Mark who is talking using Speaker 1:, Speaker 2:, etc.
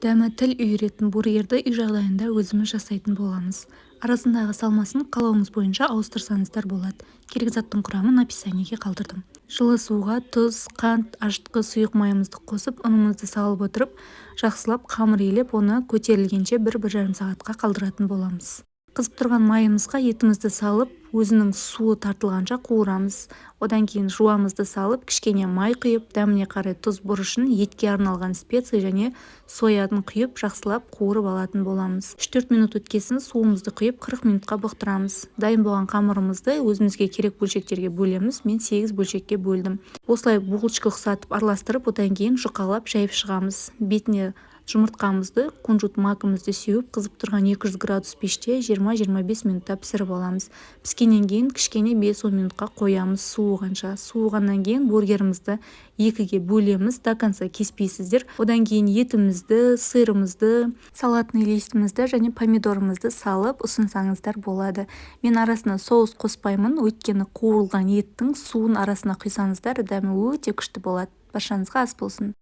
Speaker 1: Дәмі тіл үйіретін бургерді үй жағдайында өзіміз жасайтын боламыз. Арасындағы салмасын қалауыңыз бойынша ауыстырсаңыздар болады. Керек заттың құрамын описаниеге қалдырдым. Жылы суға тұз, қант, ашытқы, сұйық майымызды қосып, ұнымызды салып отырып, жақсылап қамыр илеп, оны көтерілгенше 1-1,5 сағатқа қалдыратын боламыз. Қызып тұрған майымызға етімізді салып, өзінің суы тартылғанша қуырамыз. Одан кейін жуамызды салып, кішкене май құйып, дәміне қарай тұз, бұрышын, етке арналған специя және соядын құйып, жақсылап қуырып алатын боламыз. 3-4 минут өткесін суымызды құйып, 40 минутқа бұқтырамыз. Дайын болған қамырымызды өзімізге керек бөлшектерге бөлеміз. Мен 8 бөлшекке бөлдім. Осылай булочка ұқсатып араластырып, одан кейін жұқалап жайып шығамыз. Бетіне жұмыртқамызды, кунжут макымызды сеуіп, қызып тұрған 200 градус пеште 20-25 минутта пісіріп аламыз. Піскеннен кейін кішкене 5-10 минутқа қоямыз суығанша. Суығаннан кейін бургерімізді екіге бөлеміз, до конца кеспейсіздер. Одан кейін етімізді, сырымызды, салатный листімізді және помидорымызды салып ұсынсаңыздар болады. Мен арасына соус қоспаймын, өйткені қуырылған еттің суын арасына құйсаңыздар, дәмі өте күшті болады. Баршаңызға ас болсын!